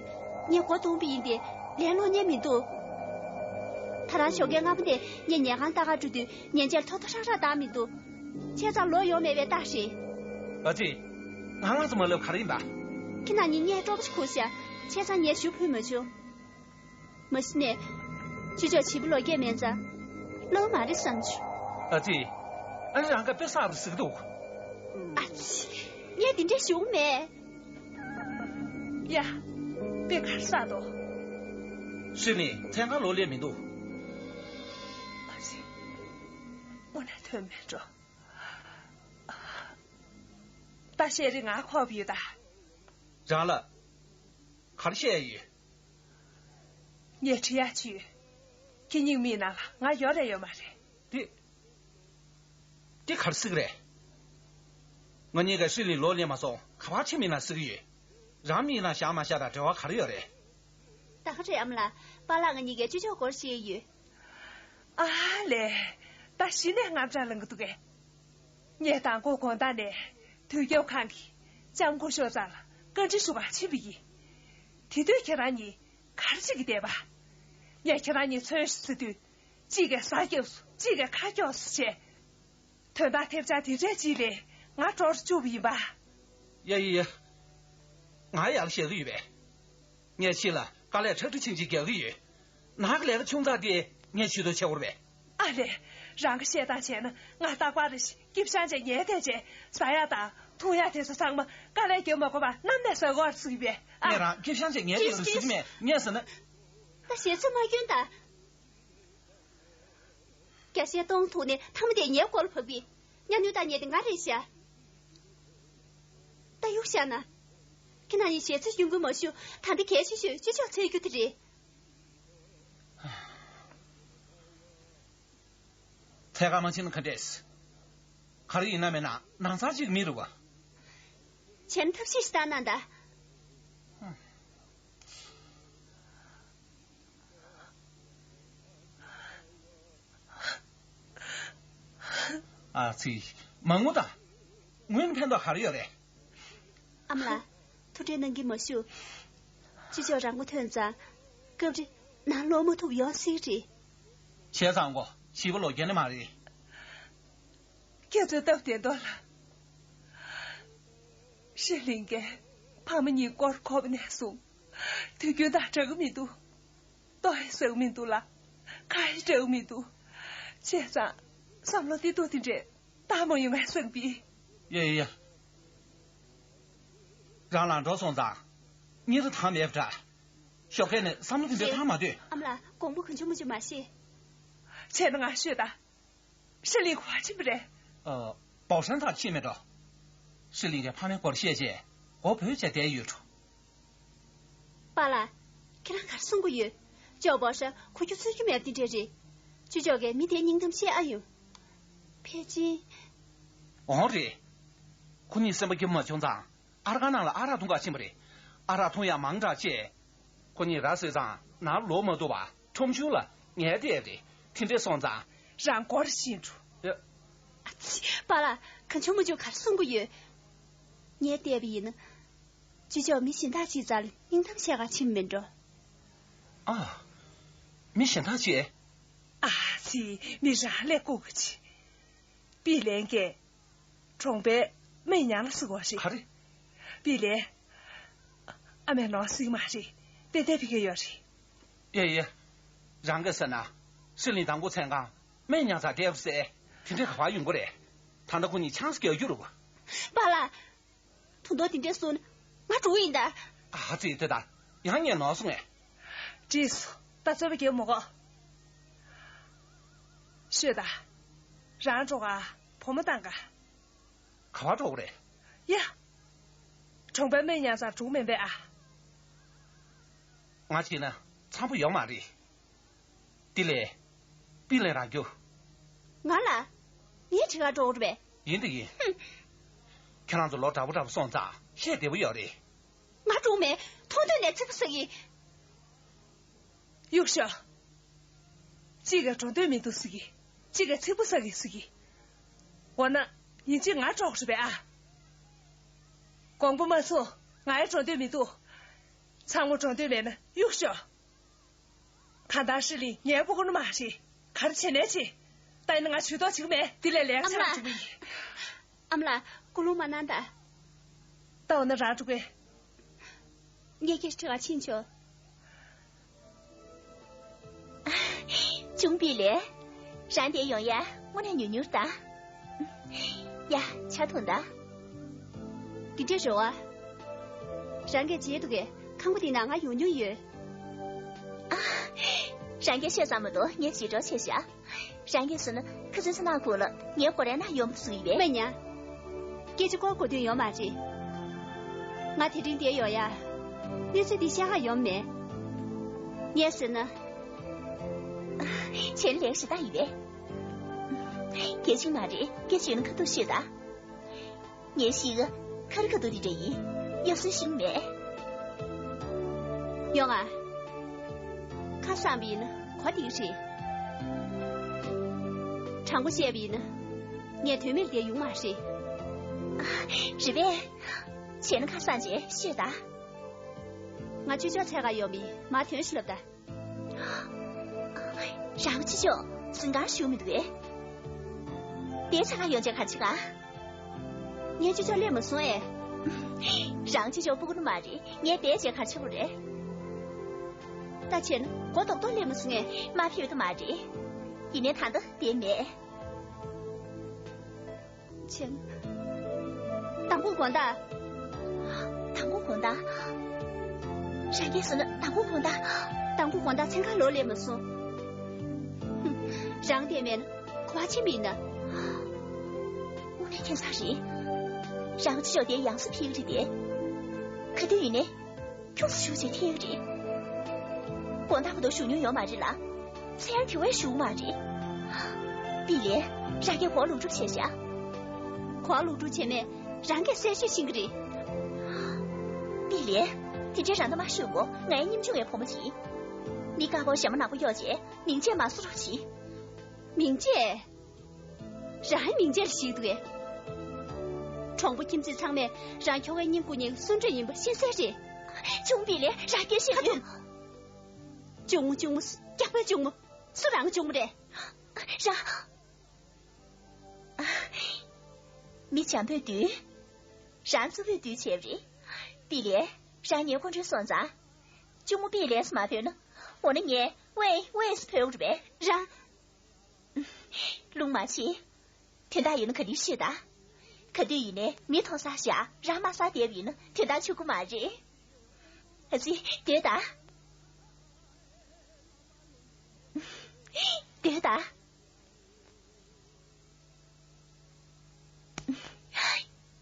ངས་མགོ་སྟོང་པ་ཡིན་ཏེ། ལན་སློག་མཁན་མི་འདུག་ད་རང་ཞོགས་ཀས་སྔ་པོ་ནས་ངས་ཉལ་ཁང་ལྟ་གར་འགྲོ་དུས་ཉལ་ཆས་ཐོག་ཐོག་ཧྲག་ཧྲག་བཏང་མི་འདུག་བྱས་ཙང་ལོག་ཡོང་མེད་པའི་རྟགས་རེད། ཨ་ཙི། ང་ང་ཚོ་མ་ལབ་ག་རེ་ཡིན་པ། ཁྱེད་རྣམ་གཉིས་སྙད་སྤྲོ་པོ་ཞིག་ཁུག་ཤག་བྱས་ཙང་ངས་ཞུ་ཕོད་མ་བྱུང་། མ་གཞི་ནས། ཅི་ཅོག་བྱིས་པ་ལོ་སྐྱེས་མེད་ཙང་། ལོ་མ་རེད་བསམ་བྱུང་། ཨ་ཙི། ཨ་ནི་རང་ག་དཔེ་བསགས་རེད་ཟེར་གི་འདུག་ཨ་ཙི། ངས་དེ་འདྲ་ཞུ་མེད། ཡ། དཔེ་ག་རེ་བསགས་འདུག་ཧྲི་ལིན་མཚན་གང་ལོག་སླེབས་མི་འདུག་མ་རེད། དངོས་གནས་ཐོན་མེད་འགྲོ། ད་ཤེས་རིག་ང་ཁོག་པ་ཡོད་ད། རང་ལ་ག་རེ་བཤད་ཡོད། ངས་དྲི་ཡག་ཅིག་ཡོད། ཁྱེད་རྙིང་མའི་ནང་ལ་ང་ཡོད་རེད་ཡོད་མ་རེད། དེ། དེ་ག་རེ་ཟེར་གི་རེད། ང་གཉིས་ཀ་ཧྲི་ལིན་ལོག་སླེབས་མ་སོང་ག་པར་ཕྱིན་མིན་ན་ཟེར་གི་ཡོད། རང་མིག་ནང་བཞག་མ་བཞག་དང་འབྲེལ་བ་ག་རེ་ཡོད་རེད། ད་ག་རེད་ཨ་མ་ལགས། པཱ་ལགས་ང་གཉིས་ཀའི་ཅོ་ཅོ་སྐོར་བཤད་ཡོད། ཨ་ལས། ད་གཞི་ནས་དངངས་སྐྲག་ལངས་གི་འདུག་གས། ངས་མདང་དགོང་དགོང་དག་ནས་དུས་སྐབས་ཁང་གི་ལྕམ་སྐུ་ཞབས་ཚང་ལ་བཀའ་འདྲི་ཞུ་གར་ཕྱིན་པ་ཡིན། དེ་དུས་ཁྱེད་རང་གཉིས་ག་རེ་བྱེད་ཀྱི་བསྡད་པ། ངས་ཁྱེད་རང་གཉིས་འཚོལ་ཞིག་ཟེར་དུས། གཅིག་གིས་ཟྭ་རྒྱབ་སོང་། གཅིག་གིས་ཁ་རྒྱག་སོང་བྱས། དོན་དག་ཐེབས་ཆག་དེ་འདྲས་ཅིག་ལས་ང་འགྲོ་རུ་བཅུག་པ་ཡིན་པ། ཡ་ཡ་ཡ། ང་ཡར་བཞག་གི་ཡོད་པས། ངས་ཕྱི་ལ་དཀའ་ལས་ཁྲག་ཁྲིག་ཆེན་ཅིག་རྒྱག་གི་ཡོད། ནང་གི་ལས་ཀ་ཆུང་ཙག་དེ་ངས་བྱེད་དུ་ཆེ་བོར་བས། ཨ་ལས། རང་གི་བཤད་སྟངས་བྱས་ན་ང་རྟག་པར་རེ་ཞིག་སྐྱིབ་ཤང་བྱས་ཉལ་བསྡད་བྱས་ཟ་ཡག་དང་འཐུང་ཡག་དེ་ཚོ་ཚང་མ་དཀའ་ལས་རྒྱབ་མ་དགོས་པར་གནམ་ནས་ཟ་གི་ཡོད་རེད་ཟེར་གི་ཡོད་པས། ཨ། ངས་རང་སྐྱིབ་ཤང་བྱས་ཉལ་བསྡད་ཡོད་རེད་ཟེར་གི་མེད། ངས་ཟེར་ན། ད་ཞེ་ཚོད་མ་སྐྱོན་ད། བརྒྱ་ཆ་སྟོང་ཐོག་ནས་ཐ་མ་དེ་ངའི་མགོ་ལ་བབས་པས། གཉའ་གནོན་བཏང་མཁན་དེ་ང་རེད་ཤག་ད་གཡུག་བཞག་ན། ཁྱེད་རྣམ་གཉིས་ཞེ་ཚོད་གཡུག་དགོས་མ་ཞུ། ད་འདི་གལ་ཆེ་ཤོས་ཅོ་ཅོ་འཚོལ་རྒྱུ་དེ་རེད། འཚོལ་གར་མ་ཕྱིན་ན་ག་འདྲས། ག་རེ་ཡིན་ན་མིན་ན་ནང་ཚང་གཅིག་མི་རུ་བ། བྱས་ན་ཐབས་ཤེས་ཤིག་བཏང་ན་ད། ཨ་ཙི། མ་ངུ་ད། ངུས་ན་ཕན་ཐོགས་ག་རེ་ཡོད་རེད། ཨ་མ་ལགས། ཐུགས་ཁྲལ་གནང་གི་མ་ཞུ། ཅོ་ཅོ་རང་མགོ་ཐོན་ཙང་། སྐབས་རེ་ནང་ལོག་མ་ཐུབ་ཡོང་སྲིད་རེད། བྱས་ཙང་མགོ་བྱིས་པ་ལོ་རྒྱུས་ནི་མ་རེད། ཁྱེད་ཚོའི་སྟབས་བདེ་མདོག་ལ། ཧྲི་ལིན་གྱིས་ཕ་མ་གཉིས་སྐོར་གོ་བ་ནས་བཟུང་། དུས་རྒྱུན་དང་འདྲ་གི་མི་འདུག་ལྟོ་ཡང་ཟ་གི་མི་འདུག་ལ། ཁ་ཡང་འདྲ་གི་མི་འདུག་བྱས་ཙང་བསམ་བློ་བདེ་སྡུག་དེ་འདྲས་བཏང་མ་ཡོང་ངས་བསམ་གི། ཡ་ཡ་ཡ། རང་ལ་འགྲོ་སོང་ཙང་། གཉིད་དུ་བཏང་མེད་པ་འདྲ། ཞོགས་ཀས་ནས་བསམ་བློ་དེ་འདྲས་བཏང་མ་སྡོད། ཨ་མ་ལགས། དགོངས་པ་གང་བྱུང་མང་བྱུང་མ་བཞེས། བྱས་ན་ང་ཤོད་ད། ཧྲི་ལིན་ག་པར་ཕྱིན་པ་རེད། ཨ། བའོ་ཧྲན་ཐང་ཕྱིན་མེད་འགྲོ། ཧྲི་ལིན་གྱི་ཕ་མའི་སྐོར་བཤད་རྗེས་མགོ་བོས་བྱས་བསྡད་ཡོད་འགྲོ། པཱ་ལགས། ཁྱེད་རང་ག་རེ་གསུང་གི་ཡོད། ཅོ་བའོ་ཧྲན་ཁོ་ཁྱོད་འཚོལ་རྒྱུ་མེད་པ་དེ་འདྲས་རེད། ཅོ་ཅོ་གིས་མི་དེའི་སྙིང་གཏམ་བཤད་ཨ་ཡོང་། ཕལ་ཆེར། འོང་རེད། ཁོ་གཉིས་སེམས་པ་སྐྱིད་པོ་མ་བྱུང་ཙང་། ཨར་ཁང་ནང་ལ་ཨ་རག་འཐུང་གར་ཕྱིན་པ་རེད། ཨ་རག་འཐུང་ཡག་མང་དྲགས་བྱས། ཁོ་གཉིས་ར་བཟི་ཙང་ནང་ལོག་མ་ཐུབ་པར་ཁྲོམ་གཞུང་ལ་ཉལ་བསྡད་རེད། དེ་འདྲས་སོང་ཙང་། རང་སྐོར་ཕྱིན་འགྲོ། ཡ། ཨ་ཙི། པཱ་ལགས། གང་བྱུང་མང་བྱུང་ག་རེ་གསུང་གི་ཡོད། ངས་བལྟས་པ་ཡིན་ན། ཅོ་ཅོ་མི་གཞན་དག་ཅིག་རྩར་སྙིང་གཏམ་བཤད་གར་ཕྱིན་མིན་འགྲོ། ཨ། མི་གཞན་དག་ཅིག་ཨ་ཙི། མི་རང་ལས་ལྐུགས་པ་ཅིག་པི་ལན་གྱིས། གྲོང་པའི་སྨན་ཉར་ལ་ཟེར་བ་རེད། ག་རེ། པི་ལན། ཨ་མས་ནོར་ཟིག་མ་རེད། ཏན་ཏན་ཕ་གིར་ཡོད་རེད། ཡ་ཡ། རང་གིས་ཟེར་ན། ཧྲི་ལིན་དང་པོ་མཚན་གང་སྨན་ཉར་ཚར་བསྡད་པ་ཟེར། དེ་འདྲས་ག་པར་ཡོང་གི་རེད། ད་ལྟ་ཁོ་གཉིས་ཆང་ས་རྒྱག་རྒྱུ་རེད་པ། པཱ་ལགས། དུང་དོང་དེ་འདྲས་གསུངས་ན་ང་འགྲོ་ཡིན་ད། ཨ་ཙི། དེ་ད་ཡང་ངས་ནོར་སོང་ངས། བྲིས་སོང་། ད་རྩོད་པ་རྒྱག་མི་དགོས། ཤོད་ད། རང་འགྲོ་ག་བུ་མོ་བཏང་ག་ག་པར་འགྲོ་གི་རེད། ཡ། གྲོང་པའི་སྨན་ཉར་ཚར་འགྲོ་གི་མིན་པས་ཨ། ང་བྱས་ན་འཚམ་པོ་ཡོད་མ་རེད། དེ་ལས། པི་ལན་རང་རྒྱུགས། ང་ལ། ངས་ཁྲིད་གར་འགྲོ་གི་རེད་པས། ཡིན་དང་ཡིན། ཧུམ། ཁྱེད་རང་ཚོ་ལོ་འདྲ་པོ་འདྲ་པོ་སོང་ཙང་བཤད་བདེ་པོ་ཡོད་རེད། ང་འགྲོ་མེད། མཐོང་ཐོས་ནས་ཚིག་པ་ཟ་གི། གཡུག་ཤོག་གཅིག་གིས་འགྲོ་འདོད་མི་འདུག་ཟེར་གི། གཅིག་གིས་ཚིག་པ་ཟ་གི་ཟེར་གི། འོ་ན། ཡིན་གཅིག་ང་འགྲོ་དགོས་རེད་པས་ཨ། དགོངས་པ་མ་ཚོམ། ང་ཡང་འགྲོ་འདོད་མི་འདུག་ཚང་མ་འགྲོ་འདོད་མེད་ན་གཡུག་ཤོག་གང་ལྟར་ཧྲི་ལིན་ངའི་སྤུ་གུ་ནི་མ་རེད། ག་རེ་བྱས་ནའི་བྱེད། ད་ཡིན་ན་ང་ཇུས་གཏོགས་བྱེད་ཀྱི་མེད། དེ་ལས་ལས་ཀ་ཆགས་འགྲོ་གི་ཡིན། ཨ་མ་ལགས། སྐུ་རླུང་མ་གནང་ད། ད་འོ་ན་རང་འགྲོ་གི། ངས་སྐད་ཆ་དྲི་བར་ཕྱིན་ཆོག་ཅུང་པི་ལེ། རང་དེ་ཡོང་ཡ་དངོས་གནས་ཉུང་ཉུང་རེད་ད། ཡ། ཆ་ཐུང་ད། འདི་འདྲས་རེད་བ། རང་གིས་བརྗེད་འདུག་གས། ཁང་པ་འདི་ནང་ང་ཡོང་མྱོང་ཡོད། ཨ། རང་གིས་བཤད་ཙམ་མ་གཏོགས་ངས་ཞིབ་ཕྲ་ཆེ་ཤག་རང་གིས་ཟེར་ན་ཁ་སང་ཚེ་ནག་ཁོང་ལ་ངའི་སྒོ་རའི་ནང་ཡོང་བ་བཟོ་ཡི་བས། མ་ཉལ། སྐད་ཆ་གོ་གོ་དོན་ཡོད་མ་རེད། ང་དེ་རིང་འདིར་ཡོང་ཡ། གནས་ཚུལ་འདི་བཤད་ག་ཡོང་མེད། ངས་ཟེར་ན། བྱས་ན་ལས་ཞེ་དྲག་ཡིན་པས། གལ་ཆེན་མ་རེད། སྐད་ཆ་ཡོད་ན་ཁ་ཐུག་ཤོད་ད། ངའི་གཤིས་ཀ་ཁ་རི་ཁ་ཐུག་དེ་འདྲ་ཡིན། ཡ་སུན་ཤིང་མེད། ཡོང་ང་། ཁ་སངས་པ་ཡིན་ན་གོ་བདེ་གི་རེད། དྲང་པོ་བཤད་པ་ཡིན་ན། ངས་དོན་མེད་བསྡད་ཡོང་མ་རེད། རེད་པས། བྱས་ན་ཁ་སངས་རྗེས་ཤོད་ད། ང་ཅོ་ཅོ་འཚོལ་ག་ཡོང་བ་ཡིན། མར་ཐོན་ཤོག་ལབ་ད། རང་ཅོ་ཅོ་གཟིམ་ཁང་བཞུགས་མི་འདུག་གས། དེ་ཆ་ག་ཡོང་བྱས་ག་རེ་བྱེད་ག་ངས་ཅོ་ཅོ་སླེབས་མ་སོང་ཨེ། རང་ཅོ་ཅོ་སྤུ་གུ་ནི་མ་རེད། ངས་དེ་བྱས་ག་རེ་བྱེད་དགོས་རེད། ད་བྱས་ན་མགོ་རྡོག་རྡོག་སླེབས་མ་སོང་ཨེ། མ་ཕེབས་ད་མ་རེད། ཡིན་ནའི་ད་ལྟ་དེ་མེད། བྱས་ན། མདང་དགོང་དགོང་དག་མདང་དགོང་དགོང་དག་རང་གིས་ཟེར་ན་མདང་དགོང་དགོང་དག་མདང་དགོང་དགོང་དག་མཚན་གང་ལོག་སླེབས་མ་སོང་། ཧུམ། རང་བསྡད་མེད་ན་ག་པར་ཕྱིན་པ་ཡིན་ན། དངོས་གནས་ཁྱད་མཚར་རེད། རང་ཅོ་ཅོ་དེ་ཡང་སེ་ཕེབས་ཀྱི་རེད་དེ། ག་དུས་ཡིན་ནའི། ཁྱུག་ཙམ་བཞུགས་བྱས་ཐལ་གྱི་རེད། དགོང་དག་བར་དུ་བཞུགས་མྱོང་ཡོད་མ་རེད་ལ། མཚན་དེ་བས་བཞུགས་མ་རེད། པི་ལེ། རང་གིས་གོ་ལོག་སྒྲུབ་བྱས་ཤག་གོ་ལོག་སྒྲུབ་བྱས་མེད། རང་གིས་གསལ་ཤོས་ཤེས་ཀྱི་རེད། པི་ལེ། དེ་འདྲའི་རང་ད་མ་ཤོད་གོ་ང་ཡི་སྙིང་རྗེ་བའི་བུ་མོ་ཅིག་མི་དཀར་པོ་ཞྭ་མོ་ནག་པོ་གཡོགས་བྱས་མིང་ཆད་མ་བཟོ་རོགས་གྱིས། མིང་ཆད། རང་མིང་ཆད་ལ་ཞིག་འདུག་གས། གྲོང་པ་ཁྱིམ་མཚེས་ཚང་མས་རང་ཁྱོ་གའི་སྙིང་ཁུ་ཉིན་གསུང་གྲོས་ཡིན་པ་ཤེས་གསལ་རེད། ཅུང་པི་ལེ་རང་སྐད་ཤེས་ཁ་ཐུབ། ཅུང་མོ་ཅུང་མོ་སྐྱག་པའི་ཅུང་མོ། སུ་རང་ཅུང་མོ་རེད། རང་། མི་འཇམ་པོས་འདུལ། རང་རྩུབ་པོས་འདུལ་བྱས་པ་རེད། པི་ལེ། རང་ངའི་ཁོང་ཁྲོའི་སོང་ཙང་། ཅུང་མོ་པི་ལེས་མ་བོས་ན། འོ་ན་ངས་ཝེ་ཝེས་བོས་རེད་པས། རང་། རླུང་མ་ཆེ། དོན་དག་ཡོད་ན་ག་ལེར་ཤོད་ད། ག་དུས་ཡིན་ནའི་མི་མཐོང་ས་བཞག་རང་མ་ཟ་བསྡད་པ་ཡིན་ན་དོན་དག་ཆགས་ཀྱི་མ་རེད། ཨ་ཙི་སྡོད་ད། སྡོད་ད།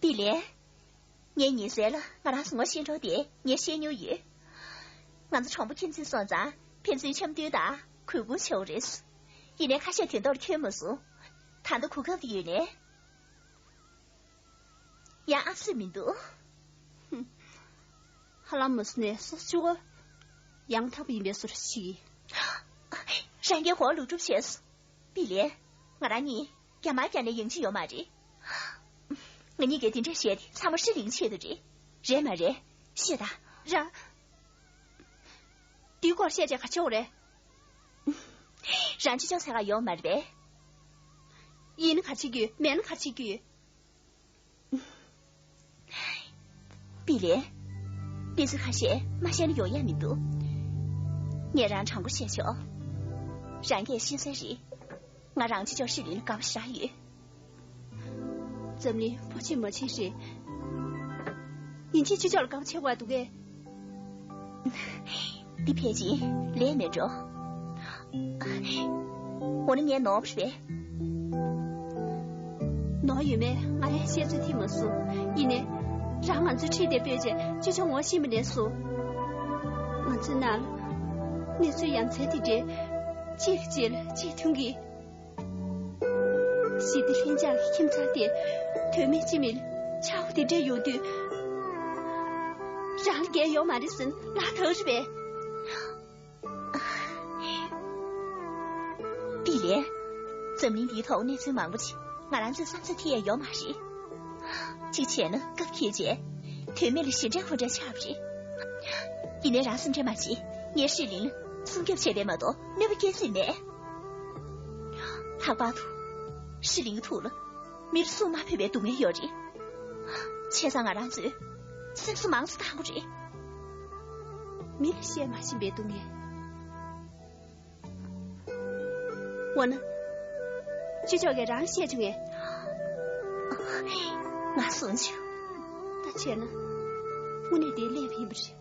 པི་ལེ། ངས་ཉིན་གསལ་ལ་ང་རང་ཚོ་ངོ་ཤེས་འགྲོ་དེ་ངས་བཤད་མྱོང་ཡོད། ང་ཚོ་གྲོང་པ་ཁྱིམ་མཚེས་སོང་ཙང་ཕན་ཚུན་འཆམ་མཐུན་དང་གུས་བཀུར་བྱེད་འོ་རེད། ཡིན་ནའི་ཁ་ཤས་དོན་ཐོག་ལ་འཁྱོལ་མ་སོང་། ད་ལྟ་གོ་སྐབས་དེ་ཡོད་ནའི། ཡང་ཨ་སྲུ་མི་འདུག་ཧ་ལམ་མ་སུ་ནས་སོ་སོ་ཅུ་གོ་ཡང་དག་པ་ཡིན་པའི་བཟོ་འདྲ་ཞིག་རང་གིས་གོ་ལོག་སྒྲུབ་བྱས་སོང་། པི་ལེ། ང་རང་གཉིས་རྒྱ་མར་རྒྱ་ནས་ཡང་ཅི་ཡོད་མ་རེད། ང་གཉིས་ཀྱིས་དེ་འདྲས་བཤད་དེ་ཚང་མ་ཧྲི་ལིང་ཆེད་དུ་རེད། རེད་མ་རེད། ཤོད་ད། ར། དེའི་སྐོར་བཤད་བྱས་ག་ཆོག་རེད། རང་ཅི་ཆོག་ཟེར་ག་ཡོད་མ་རེད་པས། ཡིན་ན་ག་བྱེད་ཀྱི་ཡོད་མེད་ན་ག་བྱེད་ཀྱི་ཡོད། པི་ལེ། དཔེ་ཆ་ཁ་ཤས་མ་བཤད་ན་ཡོང་ཡ་མི་འདུག་ངས་རང་དྲང་པོ་བཤད་ཆོག་རང་གིས་ཤེས་གསལ་རེད། ང་རང་ཅི་ཆོག་ཧྲི་ལིང་ལ་དགའ་པོ་ཞེ་དྲག་ཡོད། འཛམ་གླིང་འཕོ་ཆེན་མ་ཆེན་རེད། ཡིན་གཅིག་ཅི་ཆོག་ལ་དགའ་པོ་བྱེད་དགོས་འདུག་གས། འདི་ཕལ་ཆེར་ལས་མེད་འགྲོ། འོ་ན་ངས་ནོར་བ་རེད། ནོར་ཡོད་མེད་ང་རང་བཤད་ཚོད་ཐིག་མ་སོང་། ཡིན་ནའི་རང་ང་ཚོའི་འཁྲིས་དེར་སྤོས་བྱས་ཅི་ཆོག་ངོ་ཤེས་མི་ནས་སོང་། ང་ཚོའི་ནང་ལ་གནས་ཚུལ་ཡ་མཚན་དེ་འདྲའི་གཅིག་གིས་གཅིག་ལ་གཅིག་མཐུན་གྱི། ཞི་བདེ་ལྷིང་འཇགས་ཀྱི་ཁྱིམ་ཚང་དེ་དོན་མེད་ཅི་མིན་ཆག་སྒོ་དེ་འདྲ་ཡོང་དུས། རང་ལ་འགན་ཡོད་མ་རེད་ཟེར་ལབ་ཐུབ་རེད་པས། པི་ལེ། འཛམ་གླིང་འདིའི་ཐོག་གནས་ཚུལ་མང་པོ་ཅིག་ང་རང་ཚོའི་བསམ་ཚུལ་ཐིག་ཡ་ཡོད་མ་རེད། གཅིག་བྱས་ན་སྐབས་འཁེལ་རྗེས་དོན་མེད་ལ་ཞེ་འགྲས་ཁོ་འདྲ་ཆགས་པ་རེད། ཡིན་ནའི་རང་སེམས་ཁྲལ་མ་བྱེད། ངས་ཧྲི་ལིང་ལ་སྲུང་སྐྱོབ་བྱས་པས་མ་གཏོགས་གནོད་པ་སྐྱེལ་སྲིད་མེད། ལྷག་པར་དུ་ཧྲི་ལིང་གི་ཐུགས་ལ་མིར་སྲུང་མ་ཕོད་པའི་སྡུག་བསྔལ་ཡོད་རེད། བྱས་ཙང་ང་རང་ཚོས་སེམས་གསོ་མང་ཙམ་བཏང་དགོས་རེད། མི་ལ་བཤད་མ་ཤེས་པའི་སྡུག་བསྔལ། འོ་ན། ཅི་ལྕོགས་ཀྱིས་རང་བཤད་བྱུང་ངས། ང་གསུངས་བྱུང་། ད་བྱས་ན། དངོས་གནས་དེ་ཀླད་པ་ཡིན་པ་རེད།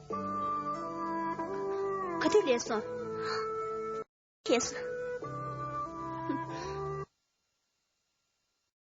ག་དུས་ཀླད་སོང་། ཁེས།